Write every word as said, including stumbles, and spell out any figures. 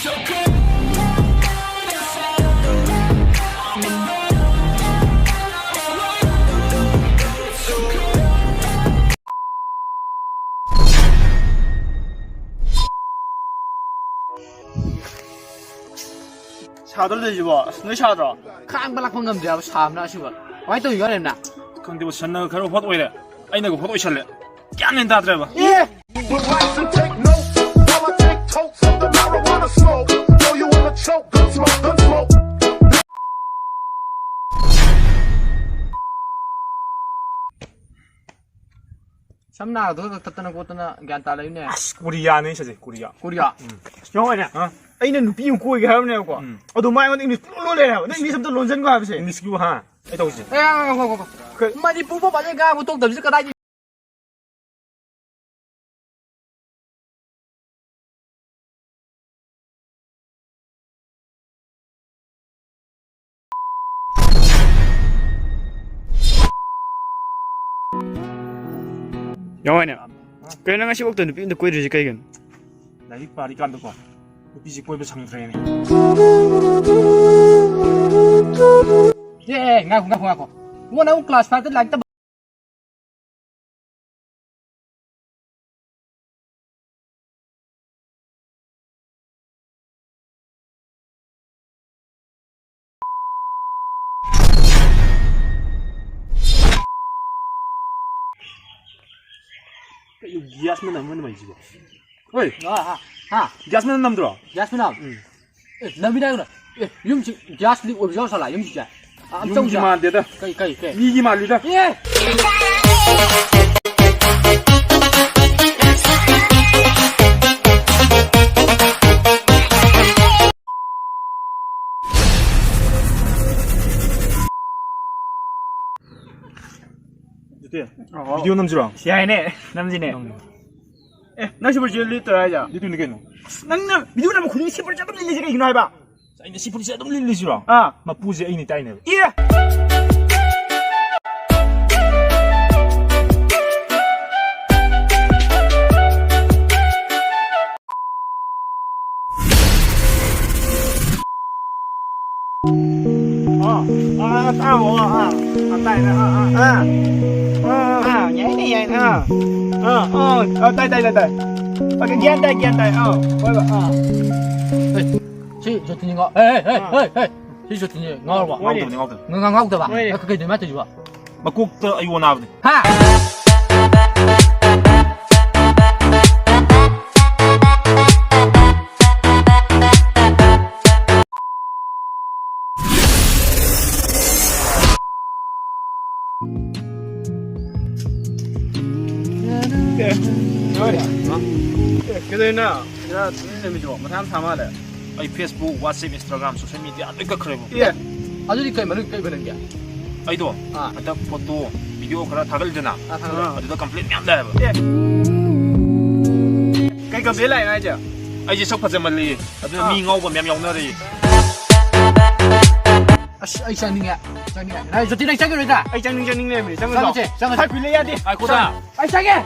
ꯁꯥꯗ꯭ꯔꯣ ꯇꯧꯔꯤꯁꯤꯕꯣ? ꯑꯁ, ꯅꯣꯏ ꯁꯥꯗ꯭ꯔꯣ? ꯈꯥꯡꯕ ꯂꯥꯛꯄ ꯉꯝꯗ꯭ꯔꯦ ꯍꯥꯏꯕ ꯁꯥꯕꯅ ꯑꯁꯤꯕ꯫ ꯀꯃꯥꯏꯅ ꯇꯧꯔꯤꯅꯣ ꯅꯪꯅ? ꯈꯪꯗꯦꯕ, ꯁꯟꯅꯒ ꯈꯔ ꯍꯣꯠ ꯑꯣꯏꯔꯦ, ꯑꯩꯅꯒ ꯍꯣꯠ ꯑꯣꯏꯁꯜꯂꯦ꯫ ꯒ꯭ꯌꯥꯟ ꯃꯦꯟ ꯇꯥꯗ꯭ꯔꯦꯕ꯫ ꯑꯦ! But rise and take notes while I take totes of the marijuana smoke. Throw you in a choke, gun smoke, gun smoke. ꯁꯝ ꯅꯥꯗꯣ ꯀꯛꯊꯠꯇꯅ ꯈꯣꯠꯇꯅ ꯒ꯭ꯌꯥꯟ ꯇꯥ ꯂꯩꯕꯅꯦ꯫ ꯑꯁ, ꯀꯣꯔꯤꯌꯥꯅꯦ ꯁꯤꯁꯦ, ꯀꯣꯔꯤꯌꯥ꯫ ꯀꯣꯔꯤꯌꯥ? ꯎꯝ꯫ ꯌꯦꯡꯉꯣꯅꯦ, ꯍꯥ? ꯑꯩꯅ ꯅꯨꯄꯤ ꯑꯃ ꯀꯣꯏꯒꯦ ꯍꯥꯏꯕꯅꯦꯕꯀꯣ꯫ ꯎꯝ꯫ ꯑꯗꯣ ꯃꯥ ꯑꯩꯉꯣꯟꯗ ꯏꯪꯂꯤꯁ ꯄꯨꯡꯂꯣꯟ ꯂꯣꯟ ꯂꯩꯔꯦ ꯍꯥꯏꯕ꯫ ꯅꯪ ꯏꯪꯂꯤꯁ ꯑꯝꯇ ꯂꯣꯟꯁꯤꯟꯈꯣ ꯍꯥꯏꯕꯁꯦ꯫ ꯏꯪꯂꯤꯁꯀꯤꯕꯨ, ꯍꯥ? ꯑꯩ ꯇꯧꯁꯦ꯫ ꯑꯦ, ꯉꯥꯏꯈꯣ, ꯉꯥꯏꯈꯣ, ꯉꯥꯏꯈꯣ꯫ ꯀꯩ? ꯃꯅꯤꯄꯨꯔ ꯄꯣꯛꯄ ꯉꯥꯡꯕ ꯊꯣꯛꯇꯕꯁꯤ ꯀꯗꯥꯏꯗꯒꯤ? ꯌꯥꯋꯥꯏꯅꯦ, ꯀꯩꯅꯣ ꯅꯪ ꯉꯁꯤꯐꯥꯎꯗ ꯅꯨꯄꯤ ꯑꯝꯇ ꯀꯣꯏꯗ꯭ꯔꯤꯁꯦ ꯀꯩꯒꯤꯅꯣ? ꯂꯥꯏꯔꯤꯛ ꯄꯥꯔꯤꯀꯥꯟꯗꯀꯣ, ꯅꯨꯄꯤꯁꯦ ꯀꯣꯏꯕ ꯁꯪꯗ꯭ꯔꯦꯅꯦ꯫ ꯑꯦ, ꯑꯦ, ꯉꯥꯏꯈꯣ, ꯉꯥꯏꯈꯣ, ꯉꯥꯏꯈꯣ꯫ ꯏꯕꯨꯡꯉꯣ, ꯅꯪ class five ꯇ ꯂꯥꯏꯔꯤꯛ ꯇꯝꯕ ꯀꯩꯅꯣ ꯒ꯭ꯌꯥꯁ ꯃꯅꯝ ꯑꯃ ꯅꯝꯃꯛꯏꯁꯤꯕꯣ? ꯍꯣꯏ꯫ ꯑ, ꯍꯥ, ꯍꯥ꯫ ꯒ꯭ꯌꯥꯁ ꯃꯅꯝ ꯅꯝꯗ꯭ꯔꯣ? ꯒ꯭ꯌꯥꯁ ꯃꯅꯝ? ꯎꯝ꯫ ꯑꯦ, ꯅꯝꯃꯤꯟꯅ ꯍꯥꯏꯒꯅꯣ꯫ ꯑꯦ, ꯌꯨꯝꯁꯤ ꯒ꯭ꯌꯥꯁ ꯂꯤꯛ ꯑꯣꯏꯕ ꯌꯥꯎꯔ ꯁꯥꯂꯥ ꯌꯨꯝꯁꯤꯁꯦ? ꯑ, ꯑꯝꯇ ꯌꯨꯝꯒꯤ ꯎꯁꯦ꯫ ꯃꯥꯟꯗꯦꯗ꯫ ꯀꯩ, ꯀꯩ, ꯀꯩ? ꯃꯤꯒꯤ ꯃꯥꯜꯂꯤꯗ꯫ ꯑꯦ! ꯖꯤꯇꯦ, ꯑꯣ꯫ Video ꯅꯝꯁꯤꯔꯣ? ꯌꯥꯏꯅꯦ, ꯅꯝꯁꯤꯅꯦ꯫ ꯅꯝ꯫ ꯑꯦ, ꯅꯪ ꯁꯤ ꯐꯨꯔꯤꯠꯁꯦ ꯂꯤꯠꯇꯣꯏꯔꯥ ꯍꯥꯏꯁꯦ? ꯂꯤꯠꯇꯣꯏꯅꯤ ꯀꯩꯅꯣ꯫ ꯑꯁ, ꯅꯪꯅ video ꯅꯝꯕ ꯈꯨꯗꯤꯡꯒꯤ ꯁꯤ ꯐꯨꯔꯤꯠꯁꯦ ꯑꯗꯨꯝ ꯂꯤꯠꯂꯤꯁꯦ ꯀꯩꯒꯤꯅꯣ ꯍꯥꯏꯕ? ꯑꯩꯅ ꯁꯤ ꯐꯨꯔꯤꯠꯁꯦ ꯑꯗꯨꯝ ꯂꯤꯠꯂꯤꯁꯤꯔꯣ? ꯑꯥ꯫ ꯃꯄꯨꯁꯦ ꯑꯩꯅ ꯇꯥꯏꯅꯦꯕ꯫ ꯏꯌꯦ! ꯑꯥ, ꯑꯣ, ꯑꯥ, ꯑꯥ, ꯇꯥꯏ, ꯑꯥ, ꯑꯥ, ꯑꯥ, ꯑꯥ, ꯑꯥ, ꯌꯥꯏꯅꯦ, ꯌꯥꯏꯅꯦ, ꯑꯥ, ꯑꯥ, ꯑꯥ, ꯑꯥ, ꯇꯥꯏ, ꯇꯥꯏ, ꯇꯥꯏ, ꯇꯥꯏ, ꯑꯣꯀꯦ, ꯒ꯭ꯌꯥꯟ ꯇꯥꯏ, ꯒ꯭ꯌꯥꯟ ꯇꯥꯏ, ꯑꯥ, ꯍꯣꯏ, ꯍꯣꯏ, ꯑꯥ, ꯑꯦ, ꯁꯤ ꯖꯣꯇꯤꯟꯁꯤ ꯉꯥꯎ-, ꯍꯦ, ꯍꯦ, ꯍꯦ, ꯑꯥ꯫ ꯍꯦ, ꯍꯦ, ꯁꯤ ꯖꯣꯇꯤꯟꯁꯤ ꯉꯥꯎꯔꯕꯣ? ꯍꯣꯏꯅꯦ꯫ ꯉꯥꯎꯗꯕꯅꯤ, ꯉꯥꯎꯗꯕꯅꯤ꯫ ꯉꯥ-, ꯉꯥꯎꯗꯕ? ꯍꯣꯏꯅꯦ꯫ ꯑꯦ, ꯀꯩꯗꯧꯅꯣ ꯃꯥ ꯇꯧꯔꯤꯁꯤꯕꯣ? ꯃꯀꯣꯛꯇ ꯑꯌꯣ ꯅꯥꯕꯅꯤ꯫ ꯍꯥ? ꯑꯦ, ꯀꯩꯗꯧꯔꯤꯅꯣ? ꯁꯤꯗ ꯇꯨꯃꯤꯟ ꯂꯩꯔꯝꯃꯤꯁꯤꯕꯣ? ꯃꯊꯥ ꯌꯥꯝ ꯁꯥ ꯃꯥꯜꯂꯦ꯫ ꯑꯩ Facebook, WhatsApp, Instagram, social media ꯂꯣꯏ ꯀꯛꯈ꯭ꯔꯦꯕ꯫ ꯑꯦ꯫ ꯑꯗꯨꯗꯤ ꯀꯩ ꯃꯔꯝ ꯀꯛꯏꯕ ꯅꯪꯒꯤ? ꯑꯩꯗꯣ ꯑꯥ꯫ ꯍꯟꯗꯛ photo, video ꯈꯔ ꯊꯥꯒꯠꯂꯤꯗꯅ, ꯑꯥ, ꯊꯥꯒꯠꯂꯦ꯫ ꯑꯗꯨꯗ complaint ꯃꯌꯥꯝ ꯂꯥꯛꯑꯦꯕ꯫ ꯑꯦ꯫ ꯀꯩ complaint ꯂꯥꯛꯏꯅꯣ ꯍꯥꯏꯁꯦ? ꯑꯩꯁꯦ ꯁꯛ ꯐꯖꯃꯜꯂꯦꯌꯦ꯫ ꯑꯗꯨꯅ ꯑꯥ꯫ ꯃꯤ ꯉꯥꯎꯕ ꯃꯌꯥꯝ ꯌꯥꯎꯅꯔꯦꯌꯦ꯫ ꯑꯁ, ꯑꯩ ꯆꯪꯅꯤꯡꯉꯦ꯫ ꯆꯪꯅꯤꯡꯉꯦ꯫ ꯅꯪ ꯖꯣꯇꯤ, ꯅꯪ ꯆꯪꯈꯤꯔꯣꯏꯗ꯭ꯔꯥ? ꯑꯩ ꯆꯪꯅꯤꯡ, ꯆꯪꯅꯤꯡ ꯂꯩꯔꯝꯃꯤꯅꯦ꯫ ꯆꯪꯉꯨꯁꯤ ꯂꯥꯛꯑꯣ꯫ ꯆꯪꯉꯁꯦ, ꯆꯪꯉꯁꯦ꯫ ꯍꯥꯏ, ꯀꯨꯏꯔꯦ, ꯌꯥꯗꯦ꯫ ꯉꯥꯏꯈꯣꯗ꯫ ꯑꯩ ꯆꯪꯒꯦ꯫